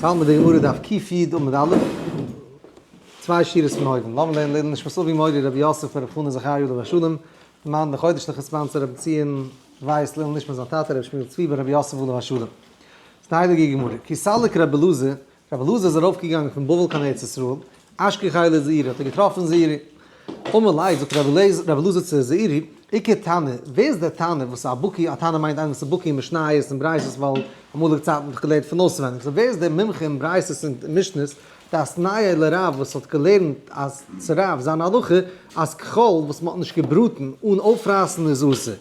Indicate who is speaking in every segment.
Speaker 1: האלטן מיט די גמרא דף ק"י עמוד א', צוויי שורות פון אויבן, לאמיר לערנען לעילוי נשמת אבי מורי רבי יוסף ברב חנא זכריה עליו השלום, למען די חודש'ליכע sponsor רבי ציון ווייס לעילוי נשמת זיין טאטע רבי שמואל צבי בן רבי יוסף עליו השלום. ס'איז די הייליגע גמרא, כי סליק רבי אלעזר, רבי אלעזר איז ארויפגעגאנגען פון בבל קיין ארץ ישראל, אשכחיה לזעירי, האט ער געטראפן זעירי. אמר ליה, זאגט רבי אלעזר צו זעירי, איכא תנא, ווער איז דער תנא וואס איז א בקי, א תנא מיינט איינער וואס איז בקי אין משניות און ברייתות ווייל אמאליגע צייטן האט מען דאך געלערנט פון אויסווענדיג, so ווער איז דער מומחה אין ברייתות און משניות, דאתנייה לרב וואס האט געלערנט אז צו רב זיין הלכה אז כחול וואס מען האט נישט געבראטן אן אויפרייסן איז אסור.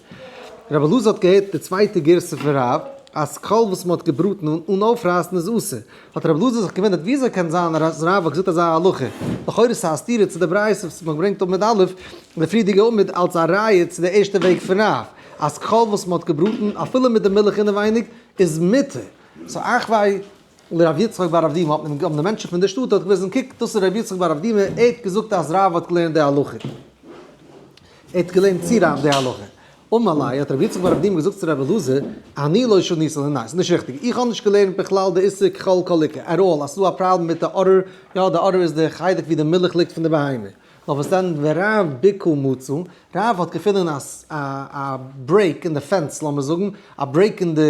Speaker 1: רבי אלעזר האט געהערט די צווייטע גירסא פון רב אז כחול וואס מען האט געבראטן אן אויפרייסן איז אסור. האט רבי אלעזר זיך געוואונדערט וויאזוי קען זיין אז רב האט געזאגט אזא הלכה, לכאורה איז עס א סתירה צו די ברייתא וואס מען ברענגט עמוד א', די פריערדיגע עמוד, אלס א ראיה צו די ערשטע וועג פון רב, אז כחול וואס מען האט געבראטן אפילו מיט די מילך אינעווייניג איז מותר. so אחווי לרב יצחק בר אבדימי האט מען האבן די מענטשן פון די שטאט האט געוויזן קוק דאס איז רב יצחק בר אבדימי ער האט געזאגט אז רב האט געלערנט די הלכה ער האט געלערנט צו רב די הלכה אמר ליה האט רב יצחק בר אבדימי געזאגט צו רבי אלעזר אני לא שניתי ניין ס'איז נישט ריכטיג איך האב נישט געלערנט בכלל די איסור כחול כל עיקר at all אז ס'איז דא א פראבלעם מיט די udder יא די udder איז די חלק ווי די מילך ליגט פון די בהמה נאר וואס דען ורב בקעה מצא, רב האט געפונען א א break אין די fence לאמיר זאגן, א break אין די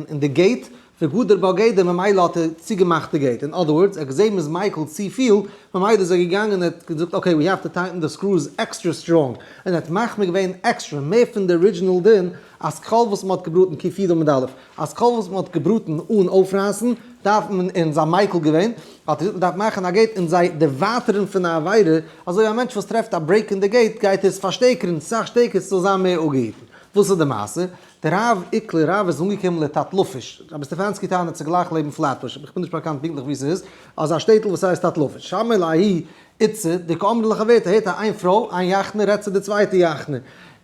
Speaker 1: אין די gate, וגדר בה גדר ממילא האט ער צוגעמאכט די gate, in other words ער האט געזען מ'איז מיקל צופיל, ממילא איז ער געגאנגען און האט געזאגט okay we have to tighten the screws extra strong, און ער האט מחמיר געווען עקסטרע מער פון די original דין אז כחול וואס מ'האט געבראטן ק"י עמוד א', אז כחול וואס מ'האט געבראטן אן אויפרייסן דארף מען און זיי מיקל געווען, האט ער געזאגט מ'דארף מאכן א gate און זיי דערווייטערן פון א עבירה, אזוי ווי א מענטש וואס טרעפט א break אין די gate גייט ער עס פארשטערקערן סאך שטערקער ס'זאל זיין מער אפגעהיטן. וואס איז די מעשה? דער רב איקלע רב איז אנגעקומען לתתלפיש, רבי סטעפאנסקי טענה'ט ס'איז גלייך לעבן פלעטבוש, איך בין נישט באקאנט פונקטליך וואו ס'איז, אזא שטעטל וואס הייסט תתלפיש, שמע לההיא איתתא דקאמרה לחברתה, הערט ער איין פרוי, איין יאכנע רעדט צו די צווייטע יאכנע,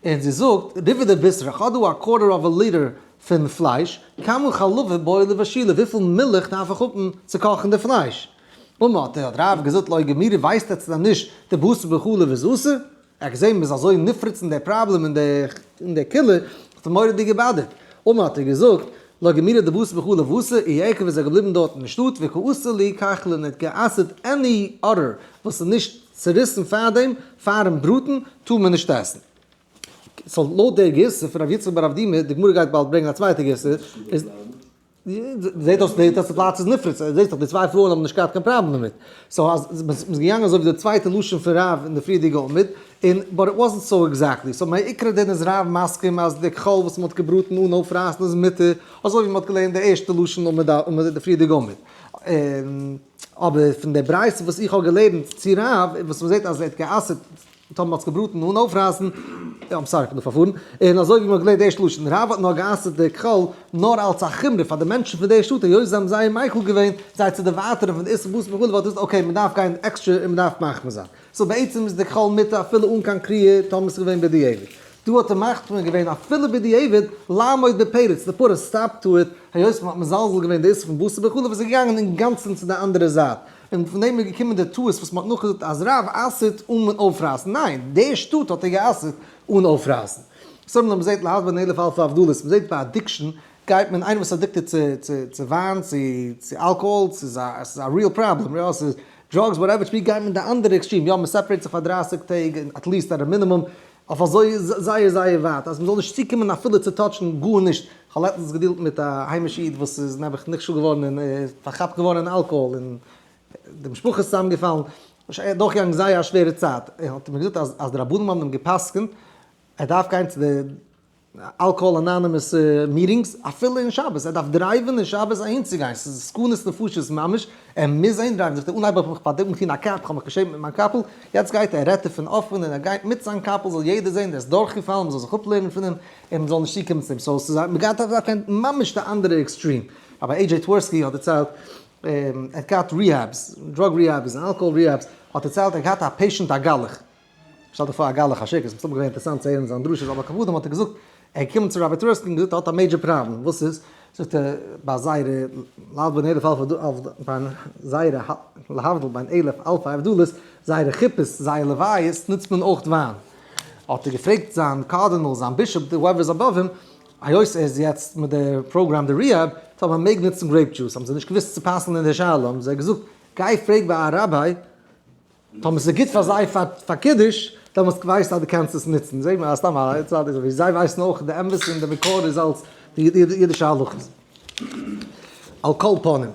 Speaker 1: און זי זאגט, ריבעא דבישרא, כ'האב דא א quarter of a liter פון פלייש, כמה חלבא בעי לבשוליה, וויפיל מילך דארף איך האבן צו קאכן די פלייש? אמר האט רב געזאגט לא גמירי ווייסט עטס דען נישט דבשר בחלב איז אסור? ער האט געזען מ'איז אזוי נפרץ אין די פראבלעם אין די אין די קולא, האט אים מורא'דיג געבאדערט. אמר האט ער געזאגט לא גמירי דבשר בחלב אסור, איעקב איז ער געבליבן דארט אין שטאט וקאסר להו כחלא און ער האט גע'אסר'ט any udder וואס איז נישט צוריסן פארדעם, פאר'ן בראטן, טאר מען נישט עסן. so לויט דער גירסא פון רבי יצחק בר אבדימי, די גמרא גייט באלד ברענגען א צווייטע גירסא, איז זעט אויס זעט אויס די פלאץ איז נפרץ, זעסט דאך די צוויי פרויען האבן נישט געהאט קיין פראבלעם דערמיט, so אז מ'איז געגאנגען אזוי ווי די צווייטע לשון פון רב אין די פריערדיגע עמוד, און but it wasn't so exactly, so מעיקרא דין איז רב מסכים אז די כחול וואס מ'האט געבראטן אן אויפרייסן איז מותר, אזוי ווי מ'האט געלערנט די ערשטע לשון עמוד די פריערדיגע עמוד. אבער פון די ברייתא וואס איך האב געלערנט צו רב, וואס מ'זעט אז ער האט גע'אסר'ט טאמער מ'האט עס געבראטן אן אויפרייסן, I'm sorry כ'בין דא פארפארן, און אזוי ווי מ'האט געלערנט די ערשטע לשון, רב האט נאר גע'אסר'ט די כחול נאר אלס א חומרא פאר די מענטשן פון די שטאט היות זיי האבן זייער מיקל געווען זיי צו דערווייטערן פון די איסור בשר בחלב האט ער געזאגט okay מ'דארף גיין עקסטרע און מ'דארף מחמיר זיין. so בעצם איז די כחול מותר אפילו אן קיין קריעה טאמער ס'איז געווען בדיעבד. דא האט ער מחמיר געווען אפילו בדיעבד לעמוד בפרץ, to put a stop to it, היות מ'האט מזלזל געווען די איסור פון בשר בחלב איז ער געגאנגען אינגאנצן צו די אנדערע זייט. און פון דעם איז געקומען די טעות וואס מ'האט נאכגעזאגט אז רב אסר'ט אן אויפרייסן, ניין, די שטאט האט ער גע'אסר'ט אן אויפרייסן. סתם נאר מ'זעט להבדיל בין אלף אלפי הבדלות, מ'זעט ביי addiction גייט מען, איינער וואס איז addicted צו צו צו וויין, צו צו אלקאהאל, ס'איז א ס'איז א real problem, יא, ס'איז drugs whatever, שפעטער גייט מען די אנדערע extreme, יא מ'סעפערעיט זיך פאר דרייסיג טעג, at least at a minimum, אויף אזוי זייער זייער ווייט אז מ'זאל נישט צוקומען אפילו צו טאטשן גארנישט, כ'האב לעצטנס געדילט מיט א היימישע איד וואס איז נעבעך נכשל געווארן און פארכאפט געווארן אין אלקאהאל און די משפחה איז צוזאמגעפאלן, ער איז דורכגעגאנגען זייער א שווערע צייט, ער האט מיר געזאגט אז אז די רבנים האבן אים גע'פסק'נט ער דארף גיין צו די Alcohol Anonymous meetings אפילו אין שבת, ער דארף דרייוון אין שבת אהינצוגיין, ס'איז סכנת נפשות ממש, ער מוז אהין דרייוון, זאגט ער, אנהייב האב איך מיך פארדעם אנגעטון א cap, כ'האב מיך געשעמט מיט מיין קאפל, יעצט גייט ער, רעדט ער פון אפען און ער גייט מיט זיין קאפל זאל יעדער זען, ער איז דורכגעפאלן, מ'זאל זיך אפלערנען פון אים, און מ'זאל נישט צוקומען צו אים, so ס'איז א, מ'גייט אויף קיין ממש די אנדערע extreme. אבער עי דזשעי טווערסקי האט דערציילט, ער האט געהאט rehabs, drug rehabs און אלקאהאל rehabs, האט דערציילט ער האט געהאט א patient א גלח, שטעל דיך פאר א גלח א שיכור, ס'איז מסתמא געווען אינטערעסאנט צו הערן זיין דרשות, אבער כבודם האט ער געזאגט, ער איז געקומען צו ראביי טווערסקי און געזאגט ער האט א major problem, וואס איז? זאגט ער, ביי זייערע להבדיל בין אלף אלפי בין זייערע להבדיל בין אלף אלפי הבדלות, זייערע חופות, זייער לוויות, נוצט מען אויך וויין. האט ער געפרעגט זיין קארדינאל, זיין בישאפ, whoever is above him. היות ער איז יעצט מיט די program די rehab, טאמער מען מעג נוצן grape juice, האבן זיי נישט געוואוסט צו פסל'ן אין די שאלה, האבן זיי געזאגט, גיי פרעג ביי א ראביי, טאמער ס'איז גוט פאר זיי פאר קידוש, דעמאלטס ווייסטו אז דו קענסט עס נוצן. זעט מען אז סתם א צד איז ווי זיי ווייסן אויך די אמת און די מקור איז אלס די אידישע הלכות. על כל פנים,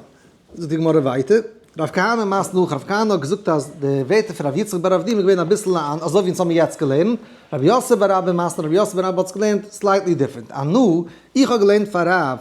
Speaker 1: זאגט די גמרא ווייטער, רב כהנא מתני הכי, רב כהנא האט געזאגט אז די ווערטער פון רב יצחק בר אבדימי איז געווען אביסל א אזוי ווי אונז האבן יעצט געלערנט, רב יוסף בר אבא מתני, רב יוסף בר אבא האט עס געלערנט slightly different. אנא, איך האב געלערנט פאר רב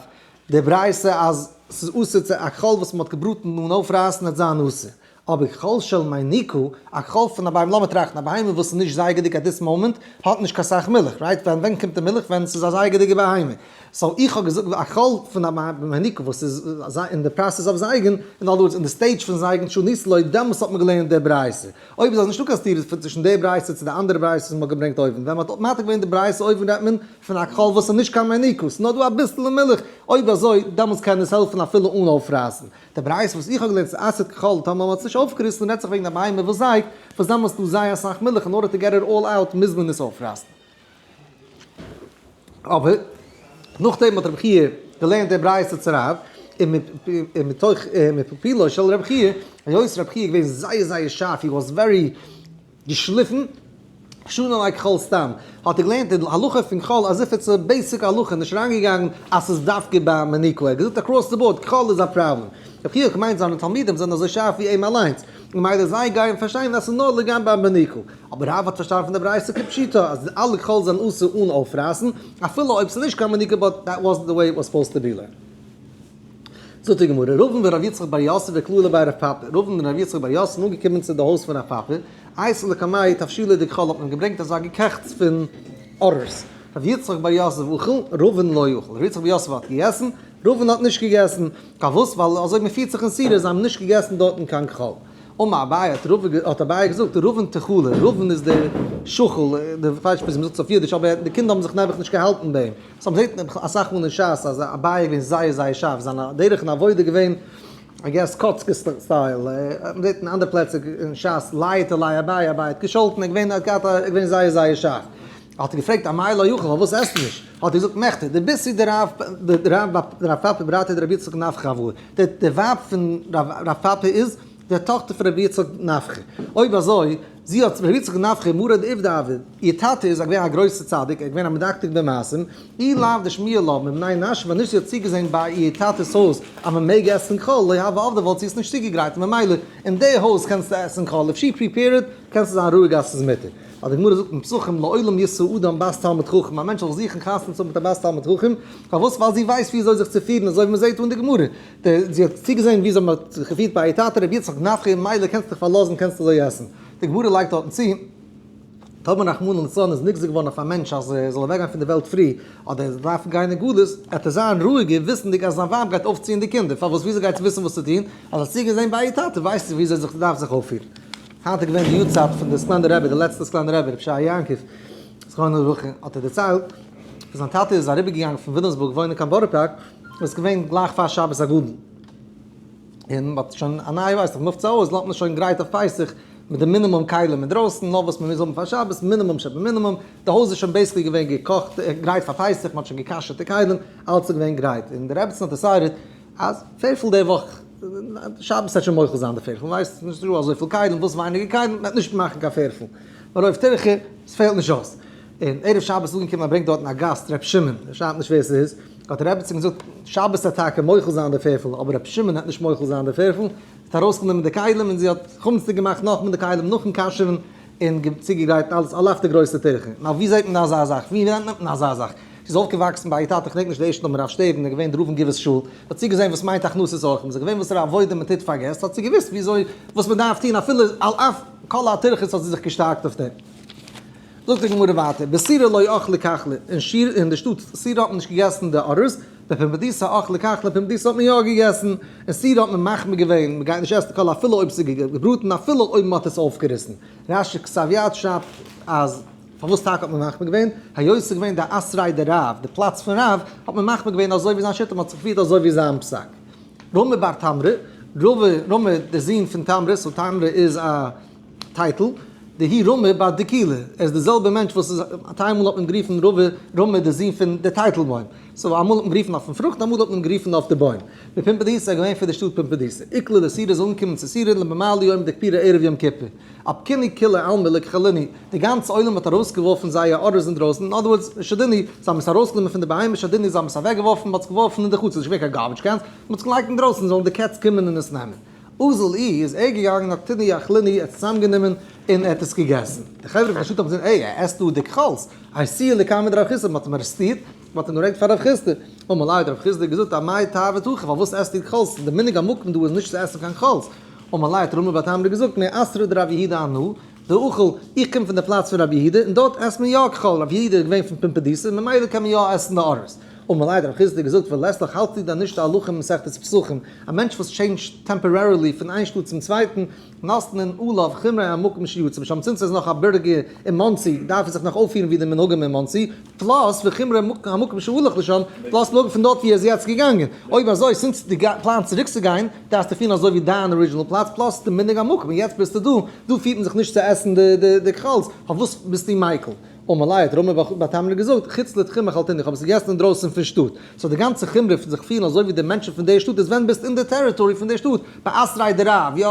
Speaker 1: די ברייתא אז ס'איז אסור צו א כחול וואס מ'האט געבראטן אן אויפרייסן וועט זיין אסור. אבער כחול של מניקה, א כחול פון א בהמה, לאמיר טראכטן, א בהמה וואס איז נישט זייגעדיג at this moment, האט נישט קיין סאך מילך, right? ווען ווען קומט די מילך? ווען ס'איז א זייגעדיגע בהמה. so איך האב געזאגט א כחול פון א מניקה וואס איז אין די process אוו זייגן, in other words אין די stage פון זייגן שניתו לו, דעמאלס האט מען געלערנט די ברייתא. אויב איז אז נישטא קיין סתירה צווישן די ברייתא צו די אנדערע ברייתא וואס מ'האט געברענגט אויבן, ווען מ'האט מעתיק געווען די ברייתא אויבן רעדט מען פון א כחול וואס איז נישט קיין מניקה, ס'איז נאר דא אביסל מילך, אויב אזוי דעמאלס קען עס העלפן אפילו אן אויפרייסן. די ברייתא וואס איך האב געלערנט איז אסר'ט כחול טאמער מ'האט עס נישט אויפגעריסן רעדט זיך וועגן א בהמה וואס זייגט, וואס דעמאלס איז דא זייער אסאך מילך in order to get it all out מוז מען עס אויפרייסן. אבער נאכדעם האט רבי חייא געלערנט די ברייתא צו רב, און מתוך מפלפולו של רבי חייא, היות רבי חייא איז געווען זייער זייער שארף, he was very געשליפן, שנה like כחול סתם, האט ער געלערנט די הלכה פון כחול as if it's a basic הלכה, נישט אריינגעגאנגען אז ס'איז דווקא ביי מניקה, ער האט געזאגט across the board כחול איז א פראבלעם. רבי חייא האט געמיינט זיינע תלמידים זענען אזוי שארף ווי אים אליינס, ממילא זיי גייען פארשטיין אז ס'איז נאר לגבי מניקה. אבער רב האט פארשטאנען פון די ברייתא כפשוטו אז אלע כחול זענען אסור אן אויפרייסן, אפילו אויב ס'איז נישט קיין מניקה but that wasn't the way it was supposed to be learned. זאגט די גמרא, רבין ורב יצחק בר יוסף אקלעו לבי רב פפא, רבין און רב יצחק בר יוסף זענען אנגעקומען צו די הויז פון רב פפא, אייתי לקמיה תבשילא דכחול האט מען געברענגט אזא געקעכטס פון ארערס, רב יצחק בר יוסף אכל, רבין לא אכל, רב יצחק בר יוסף האט געגעסן, רבין האט נישט געגעסן, פארוואס? ווייל אזוי מען פירט זיך אין סורא, זיי האבן נישט געגעסן דארטן קיין כחול. אמר אביי האט רבא האט אביי געזאגט רבין תחלה, רבין איז דער שכל, די כ'ווייס נישט וויאזוי מ'זאגט עס אויף אידיש, אבער די קינדער האבן זיך נעבעך נישט געהאלטן ביי אים. so מ'זעט אסאך מאל אין שס אז אביי איז געווען זייער זייער שארף, זיין דרך אין עבודה איז געווען I guess קאצקע style, מ'זעט אין אנדערע פלעצער אין שס לייט עלי אביי, אביי האט געשאלטן, ער איז געווען האט געהאט א ער איז געווען זייער זייער שארף. האט ער געפרעגט אמאי לא אכיל פארוואס עסטו נישט? האט ער געזאגט מכדי דביתהו דרב דרב פפא ברתיה דרבי יצחק נפחא הואי, די ווייב פון רב פפא איז די טאכטער פון רבי יצחק נפחא, אויב אזוי זי האט רבי יצחק נפחא מרא דעובדא הוה, איר טאטע איז געווען א גרויסע צדיק, ער איז געווען א מדקדק במעשים, אי לאו דשמיע לה מבני נשא ווען נישט זי האט צוגעזען ביי איר טאטע'ס הויז אז מען מעג עסן כחול לא הוה עבדא וואלט זי עס נישט צוגעגרייט ממילא אין די הויז קענסטו עסן כחול if she prepared it קענסטו זיין רואיג אז ס'איז מותר. ווייל די גמרא זאגט אין פסחים לעולם ישא אדם בת תלמיד חכם, א מענטש זאל זוכן חתונה צו האבן מיט א בת תלמיד חכם, פארוואס? ווייל זי ווייסט ווי אזוי זיך צו פירן, אזוי ווי מען זעט אן די גמרא, זי האט צוגעזען ווי אזוי מען האט זיך געפירט ביי איר טאטע רבי יצחק נפחא, ממילא קענסטו דיך פארלאזן קענסטו אזוי עסן. די גמרא לייגט דארטן צו, טאמער רחמנא לצלן איז נגזר געווארן אויף א מענטש אז ער זאל אוועקגיין פון די וועלט פרי, אדער ער זאל דארפן גיין אין גלות, וועט ער זיין רואיגער וויסנדיג אז זיין ווייב גייט אויפציען די קינדער, פארוואס וויאזוי גייט זי וויסן וואס צו טון, אז זי האט צוגעזען ביי איר טאטע ווייסט זי וויאזוי זיך דארף זיך אויפפירן. היינט איז געווען די יארצייט פון די סקולענער רבי, די לעצטע סקולענער רבי, רבי שייע יעקב, זכרונו לברכה, האט ער דערציילט, ווען זיין טאטע איז אריבערגעגאנגען פון וויליאמסבורג וואוינען קיין בארא פארק, איז געווען גלייך פאר שבת הגדול, און מ'האט שוין א נייע ווייסט איך מופט צו הויז לאזט מען שוין גרייט אויף פסח מיט די מינימום כלים אינדרויסן, נאר וואס מ'מוז האבן פאר שבת, מינימום שבמינימום, די הויז איז שוין basically געווען געקאכט, גרייט פאר פסח, מ'האט שוין גע'כשר'ט די כלים, אלץ איז געווען גרייט, און די רעבעצן האט decided אז פערפל די וואך שבת וועט שוין מוחל זיין די פערפל, ווייסט נישט דא אזויפיל כלים, וואס ווייניגער כלים, מ'וועט נישט מאכן קיין פערפל, מרוב טירחא, עס פעלט נישט אויס. און ערב שבת איז אנגעקומען א ברענגט דארטן א גאסט ר' שמעון, ער שרייבט נישט ווער ס'איז, האט די רעבעצין געזאגט, שבת וועט טאקע מוחל זיין די פערפל, אבער ר' שמעון וועט נישט מוחל זיין די פערפל, זי האט ארויסגענומען די כלים און זי האט חמצ'דיג געמאכט נאכמער די כלים נאכן כשר'ן און צוגעגרייט אלעס על אף די גרויסע טירחא. נאר וואו זעט מען אזא זאך? וואו נעמט מען אזא זאך? זי איז אויפגעוואקסן ביי איר טאטע, כ'דענק נישט די ערשטע נאמען, הרב שטערן, איז געווען דער רב אין גבעת שאול, האט זי געזען וואס מיינט הכנסת אורחים, זי געווען וואסערע עבודה מען טוט פאר געסט, האט זי געוואוסט וויאזוי וואס מען דארף טון אפילו על אף כל הטירחות האט זי זיך געשטארקט אויף דעם. זאגט די גמרא ווייטער, בסורא לא אכלי כחלא, אין שיר אין די שטאט סורא האט מען נישט געגעסן די ארז, בפומבדיתא אכלי כחלא, פומבדיתא האט מען יא געגעסן, אין סורא האט מען מחמיר געווען, מען גייט נישט עסן כחול אפילו אויב ס'איז געבראטן אפילו אויב מען האט עס אויפגעריסן. רשי כתב יד שרייבט אז. פארוואס טאקע האט מען מחמיר געווען? היות ס'איז געווען די אתריה דרב, די פלאץ פון רב, האט מען מחמיר געווען אזוי ווי זיין שיטה, מ'האט זיך געפירט אזוי ווי זיין פסק. רמי בר תמרה, רמי דער זון פון תמרה, so תמרה איז א title, דהוא רמי בר דיקולא, ער איז די זעלבע מענטש וואס איז, טיילמאל האט מען גערופן רבא רמי די זון פון די טייטלבוים, so אמאל האט מען גערופן אויפן פרוכט אמאל האט מען גערופן אויף די בוים. מפומבדיתא איז געווען פון די שטאט פומבדיתא. איקלע לסורא איז אנגעקומען צו סורא לבמעלי יומא דכפירה ערב יום כיפור. אפקינהו כולי עלמא לכחלינהו, די גאנצע עולם האט ארויסגעווארפן זייער ארעס אינדרויסן, אין other words, שדינהו, זיי האבן עס ארויסגענומען פון די בהמה, שדינהו, זיי האבן עס אוועקגעווארפן, מען האט עס געווארפן אין די חצר, נישט געווען קיין garbage cans, מען האט עס געלייגט אינדרויסן זאלן די קעץ קומען און עס נעמען. אזל איהו איז ער געגאנגען נקטינהו אכלינהו ער האט עס צוזאמגענומען און ער האט עס געגעסן. די חברה פון שטאט האבן געזען עי ער עסט דא די כחל'ס, אייתוהו לקמיה דרב חסדא, מען האט אים ארעסטירט, מען האט אים געברענגט פאר רב חסדא. אמר ליה האט רב חסדא געזאגט אמאי תעביד הכי פארוואס עסטו כחל'ס, די מנהג המקום דא איז נישט צו עסן קיין כחל'ס. אמר ליה האט רמי בר תמרי געזאגט מאתרא דרב יהודה אנא דאכיל, איך קום פון די פלאץ פון רבי יהודה און דארט עסט מען יא כחל, רבי יהודה איז געווען פון פומבדיתא ממילא קען מען יא עסן די ארעס. אמר ליה האט רב חסדא געזאגט ולית לך האלטסטו דען נישט די הלכה אין מסכת פסחים, א מענטש וואס change ט temporarily פון איין שטאט צום צווייטן, נותנין עליו חומרי המקום שיצא משם since ער איז נאך א בירגער אין מאנסי דארף ער זיך נאך אויפפירן ווי די מנהגים אין מאנסי, plus וחומרי המקום שהלך לשם, plus מנהגים פון דארט ווי ער איז יעצט געגאנגען. אויב אזוי since דו פלאנסט צוריק צו גיין, דארפסטו פירן אזוי ווי דיין original פלאץ, plus די מנהג המקום, און יעצט ביסטו דא, דא פירט מען זיך נישט צו עסן די כחל'ס, פארוואס ביסטו מיקל? אמר ליה האט רמי בר תמרי געזאגט, חוץ לתחום אכלתינהו, איך האב עס געגעסן אינדרויסן פון שטאט. so די גאנצע חומרא פון זיך פירן אזוי ווי די מענטשן פון די שטאט איז ווען ביסט אין די territory פון די שטאט, באתריה דרב, יא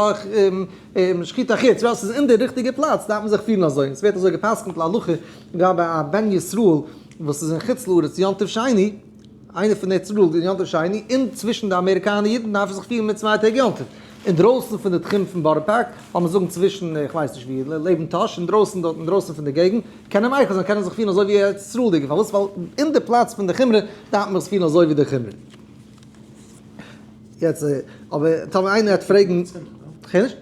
Speaker 1: שחוטי חוץ, יא ס'איז אין די ריכטיגע פלאץ דארף מען זיך פירן אזוי, און ס'ווערט אזוי גע'פסק'נט להלכה לגבי א בן ישראל וואס איז אין חוץ לארץ יום טוב שני, איינער פון ארץ ישראל אין יום טוב שני, און צווישן די אמעריקאנער אידן דארף ער זיך פירן מיט 2 טעג יום טוב. אינדרויסן פון די תחום פון בארא פארק, לאמיר זאגן צווישן, איך ווייס נישט ווי, לעבן טאהש, אינדרויסן דארט אינדרויסן פון די געגנט, קען ער מיקל זיין, קען ער זיך פירן אזוי ווי ארץ ישראל'דיגע, פארוואס? ווייל אין די פלאץ פון די חומרא דארף מען זיך פירן אזוי ווי די חומרא. יעצט, אבער טאמער איינער וועט פרעגן, כ'הער נישט?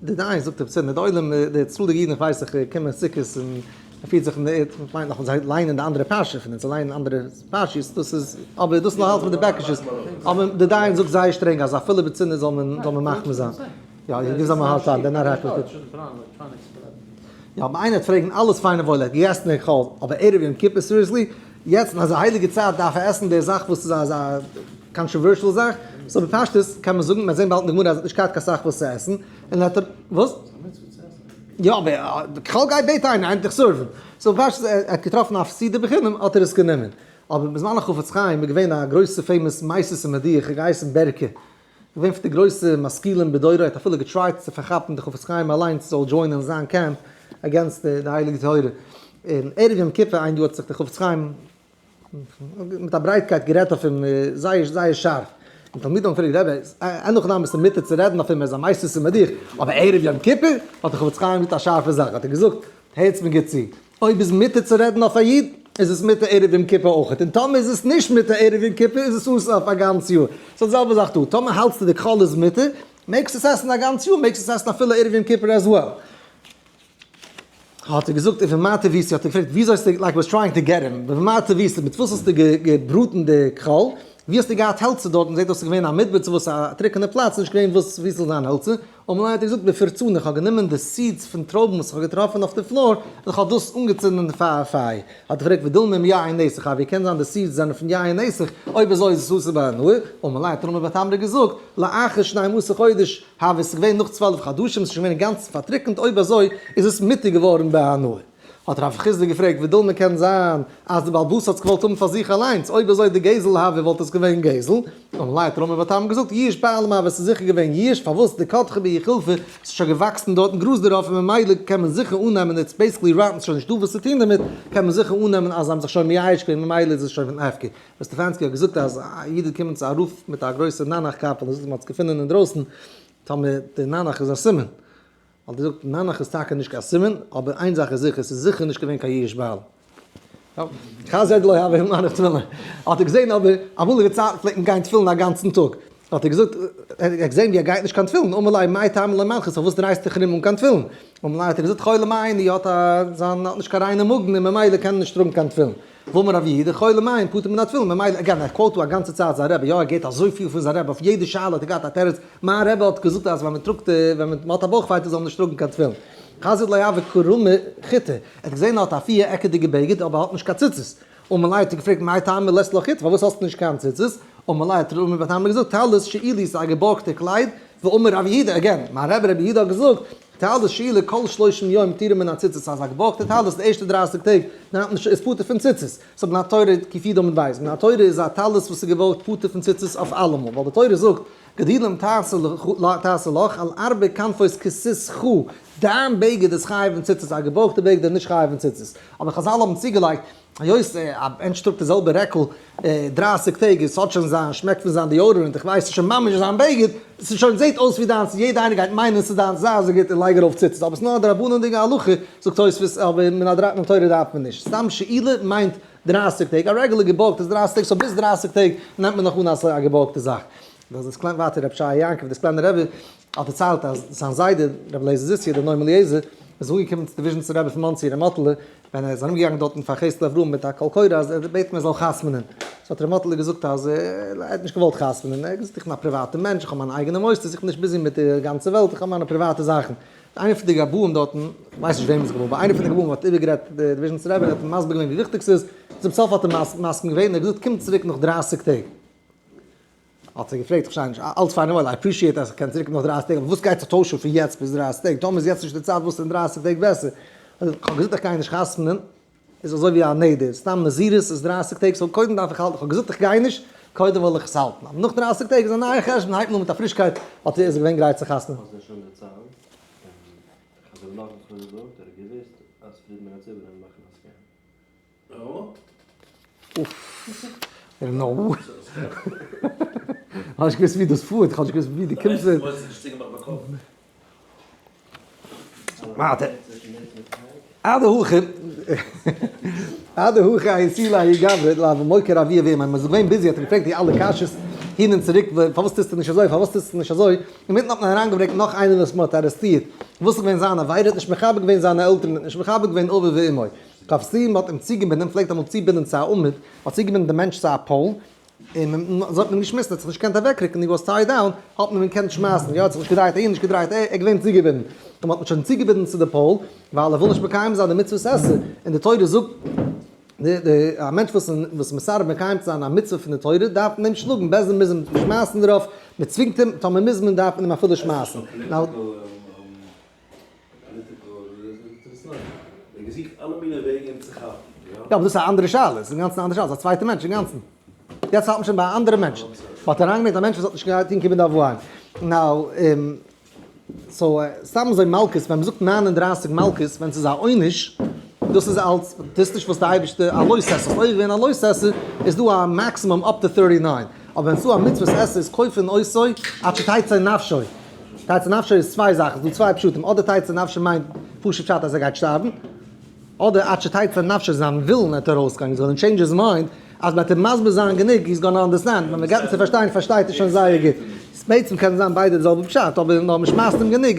Speaker 1: די דיין זאגט עפעס די עולם די צאלדיגע אידן איך ווייס איך קומען סוכות און מען פירט זיך אין די מיינט נאך זיי ליינען די אנדערע פרשה פון אונז ליינען אנדערע פרשיות דאס איז אבער דאס נאך אלץ מיט די בעקישעס אבער די דיין זאגט זייער שטרענג אז אפילו בצנעה זאל מען זאל מען מחמיר זיין יא איך גיב זיי א hard time they're not happy with it. יא אבער איינער וועט פרעגן אלעס פיין און וואויל ער האט געגעסן אין חול אבער ערב יום כיפור seriously יעצט אין אזא הייליגע צייט דארף ער עסן די זאך וואס איז אזא controversial זאך, so בפשטות קען מען זאגן, מיר זעהן באלד אין די גמרא אז ער האט נישט געהאט קיין סאך וואס צו עסן, און האט ער, וואס? יא אבער כחל גייט בעט איינער, איינער דיך serve ן, so בפשטות ער האט געטראפן א סעודה בחינם האט ער עס גענומען, אבער בזמן החפץ חיים איז געווען א גרויסע famous מסית ומדיח געהייסן בערקע, געווען פון די גרויסע משכילים בדורו, ער האט אפילו גע try ט צו פארכאפן די חפץ חיים אליינס זאל join ען זיין קעמפ against די הייליגע תורה, און ערב יום כיפור איין יאר האט זיך די חפץ חיים מיט א ברייטקייט גערעדט אויף אים זייער זייער שארף, און תלמידים האבן געפרעגט רבי, אין הכי נמי ס'איז מותר צו רעדן אויף אים ער איז א מסית ומדיח, אבער ערב יום כיפור האט די חפץ חיים געזאגט א שארפע זאך, האט ער געזאגט, הערטס מיר גוט צו, אויב איז מותר צו רעדן אויף א איד, איז עס מותר ערב יום כיפור אויכעט, און טאמער איז עס נישט מותר ערב יום כיפור איז עס אסור אויף א גאנץ יאר. ס'איז די זעלבע זאך דא, טאמער האלטסטו די כחל איז מותר, מעגסט עס עסן א גאנץ יאר, מעגסט עס עסן אפילו ערב יום כיפור as well. האט ער געזאגט, ובמה טויתו, האט ער געפרעגט, וויאזוי האסטו, like was trying to get him, ובמה טויתו, מיט וואס האסטו געבראטן די כחל, ווי האסטו געהאט העלצער דארטן, זעט אויס ס'איז געווען א מדבר צו וואס א טרוקענע פלאץ, נישט געווען וואס ווי ס'זאל זיין העלצער, אמר ליה האט ער געזאגט בפרצנא, איך האב גענומען די seeds פון טרויבן וואס איך האב געטראפן אויף די floor, און איך האב דאס אנגעצינדן פאר א פייער. האט ער געפרעגט ודילמא מיין נסך הוו, ווי קען זיין די seeds זענען פון יין נסך, אויב אזוי איז עס אסור בהנאה, אמר ליה האט רמי בר תמרי געזאגט, לאחר שנים עשר חודש הוו, עס איז געווען נאך 12 חדשים, עס איז שוין געווען אינגאנצן פארטריקנט, אויב אזוי איז עס מותר געווארן בהנאה. האט רב חסדא געפרעגט, ודילמא קען זיין אז די בעל הבית האט עס געוואלט האבן פאר זיך אליינס, אויב אזוי דגזל הוה וואלט עס געווען גזל, אמר ליה האט רמי בר תמרי געזאגט, יאוש בעלים הוה, עס איז זיכער געווען יאוש, פארוואס דקדחי בהו חילפא, עס איז שוין געוואקסן דארטן גראז דערויף און ממילא קען מען זיכער אננעמען it's basically rotten ס'איז שוין נישטא וואס צו טון דערמיט, קען מען זיכער אננעמען אז זיי האבן זיך שוין מייאש געווען ממילא איז עס שוין פון הפקר. ר' סטעפאנסקי האט געזאגט אז א איד איז געקומען צו א רב מיט א גרויסע ננח קאפל און זאגט מען האט עס געפונען אינדרויסן, טאמער די ננח איז א סימן, האט געזאגט, ננח איז טאקע נישט קיין סימן, אבער איין זאך איז זיכער, ס'איז זיכער נישט געווען קיין יאוש בעלים. חז ל לא הוה מנח תפילין. האט ער געזען אבער, אמאליגע צייטן פלעגט מען גיין תפילין א גאנצן טאג. האט ער געזאגט, ער האט געזען ווי ער גייט נישט קיין תפילין, אמר ליה מאי טעמא לא מנחת, פארוואס דרייסטו דיך ארום אן קיין תפילין? אמר ליה האט ער געזאגט, חולי מעיים, האט א, זיין, האט נישט קיין ריינע מאגן און ממילא קען ער נישט טראגן קיין תפילין. ואמר רב יהודה, חולי מעיים פטור מן התפילין, ממילא, again, ער quote ט דא א גאנצע צייט זיין רבי, יא ער געבט אזויפיל פון זיין רבי, אויף יעדע שאלה האט ער געהאט א תירוץ, מיין רבי האט געזאגט אז ווען מען טראגט, ווען מען האט א בויך ווייטאג זאל מען נישט טראגן קיין תפילין. חזייה דלא הוה קרמי חוטי, ער האט געזען ער האט א פיר עקעדיגע בגד אבער ער האט נישט קיין ציצית. אמר ליה האט ער געפרעגט מאי טעמא לית לך חוט, פארוואס האסטו נישט קיין ציצית? אמר ליה האט רמי בר תמרי געזאגט, טלית שאילי ס'איז א געבארגטע קלייד, ואמר רב יהודה, again, מיין רבי רבי יהודה האט געזאגט, טלית שאולה כל שלושים יום פטורה מן הציצית אז א געבארגטע טלית די ערשטע דרייסיג טעג נעמט נישט איז פטור פון ציצית. סאו מן התורה קי"ד עמוד ב', מן התורה איז א טלית וואס איז געבארגט פטור פון ציצית אויף אלעמאל, ווייל די תורה זאגט גדילים תעשה לך על ארבע כנפות כסותך, דיין בגד איז חייב אין ציצית, א געבארגטע בגד איז נישט חייב אין ציצית. אבער חזל האבן צוגעלייגט, היות א מענטש טראגט די זעלבע רעקל דרייסיג טעג, עס האט שוין זיין שמעק פון זיין deodorant, איך ווייס, ס'איז שוין ממש זיין בגד, ס'איז שוין זעט אויס ווי דיינס, יעדע איינער גייט מיינען ס'איז דיינס, זיי אזוי גוט און לייג ארויף ציצית, אבער ס'איז נאר א דרבנן'דיגע הלכה, זאגט תוספות, אבער מן התורה דארף מען נישט. סתם שאולה מיינט דרייסיג טעג, א רעגולער געבארגט איז דרייסיג טעג, so ביז דרייסיג טעג נעמט מען נאך אן אז ס'איז א געבארגטע זאך. דאס איז קליין ווייטער רבי שייע יעקב דער סקולענער רבי האט דערציילט אז זיין זיידע רבי אליעזר זיסיא דער נועם אליעזר איז אנגעקומען צו די וויזשניצער רבי פון מאנסי ר' מאטעלע ווען ער איז ארומגעגאנגען דארטן פאר חסד לאברהם מיט א קול קורא אז ער בעט אים ער זאל חתמ'נען so האט ר' מאטעלע געזאגט אז ער האט נישט געוואלט חתמ'נען ער האט געזאגט איך בין א פריוואטע מענטש איך האב מיינע אייגענע מוסדות איך בין נישט busy מיט די גאנצע וועלט איך האב מיינע פריוואטע זאכן איינער פון די גבאים דארטן, איך ווייס נישט וועמענס גבאי, אבער איינער פון די גבאים האט איבערגערעדט די וויזשניצער רבי און האט אים מסביר געווען ווי וויכטיג ס'איז, צום סוף האט ער מסכים געווען און ער האט געזאגט קום צוריק נאך דרייסיג טעג. האט ער געפרעגט, איך פארשטיי נישט, אלץ פיין און וואויל, I appreciate אז איך קען צוריק נאך דרייסיג טעג, אבער וואס גייט זיך טוישן פון יעצט ביז דרייסיג טעג, טאמער איז יעצט נישט די צייט וואס איז אין דרייסיג טעג בעסער? איך האב געזאגט איך גיי נישט חתמ'נען, איז אזוי ווי א נדר, סתם נזירות איז דרייסיג טעג, so קודם דארף איך האלטן, איך האב געזאגט איך גיי נישט, קודם וויל איך עס האלטן, אבער נאך דרייסיג טעג איז א נייע חשבון, הייבט מען אן מיט א פרישקייט, האט ער איז געווען גרייט צו חתמ'נען.
Speaker 2: האסט דען שוין דערציילט? און איך האב נאך וואס כ'האב געזאגט, ער האט געוואוסט אז פרידמאן האט זיבענען מאכן א סקעם.
Speaker 1: אוף. נאו. כ'האב נישט געוואוסט ווי דאס פארט, כ'האב נישט געוואוסט ווי דו קומסט מיט. ווייטער. אדהכי, אדהכי אייתו לההוא גברא דהוה מוקיר אבוה ואמיה, מ'איז געווען busy האט ער געפרעגט די אלע קשיות הין און צוריק, פארוואס טוסטו נישט אזוי, פארוואס טוסטו נישט אזוי, אינמיטן האט מען אריינגעברענגט נאך איינעם וואס מ'האט ארעסטירט, וואס איז געווען זיין עבירה, האט נישט מכבד געווען זיינע עלטערן, האט נישט מכבד געווען אביו ואמו. כבשי, מ'האט אים צוגעבינדען, מ'פלעגט אמאל צובינדען צו א עמוד, מ'האט צוגעבינדען דעם מענטש צו א pole, און אזוי האט מען געשמיסן, ער האט זיך נישט געקענט אוועקרוקן, he was tied down, האט מען אים געקענט שמייסן, יא ער האט זיך נישט געדרייט אהין נישט געדרייט אהער, ער איז געווען צוגעבינדן, און מ'האט אים שוין צוגעבינדן צו די pole, ווייל ער וויל נישט מקיים זיין די מצוות עשה, און די תורה זאגט, די די א מענטש וואס וואס מסרב מקיים צו זיין א מצוה פון די תורה, דארף מען אים שלאגן, בית דין מוז אים שמייסן דערויף, מען צווינגט אים, טאמער מוז מען דארף מען אים אפילו שמייסן. יא אבער דאס איז א אנדערע שאלה, עס איז אינגאנצן א אנדערע שאלה, עס איז א צווייטע מענטש אינגאנצן. יעצט האלט מען שוין ביי א אנדערע מענטש. מען האט אריינגעברענגט א מענטש וואס האט נישט געטון כיבוד אב ואם. now, so סתם אזוי מלקות, ווען מען זאגט 39 מלקות, ווען ס'איז א עונש, דאס איז אלץ, דאס איז נישט וואס די אייבערשטער, א לא תעשה, אויב געווען א לא תעשה, איז דא א maximum up to 39. אבער ווען ס'איז דא א מצוות עשה איז כופין אותו עד שתצא נפשו. תצא נפשו איז צוויי זאכן, ס'דא צוויי פשטים, אדער תצא נפשו מיינט פשוט פשט אז ער גייט שטארבן, אדער עד שתצא נפשו זיין ווילן וועט ארויסגיין, he's gonna change his mind, אז מ'וועט אים מסביר זיין גענוג he's gonna understand, ווען מ'געט אים צו פארשטיין פארשטייט ער שוין זייער גוט. בעצם קען זיין ביידע די זעלבע פשט, אבער נאר מ'שמייסט אים גענוג,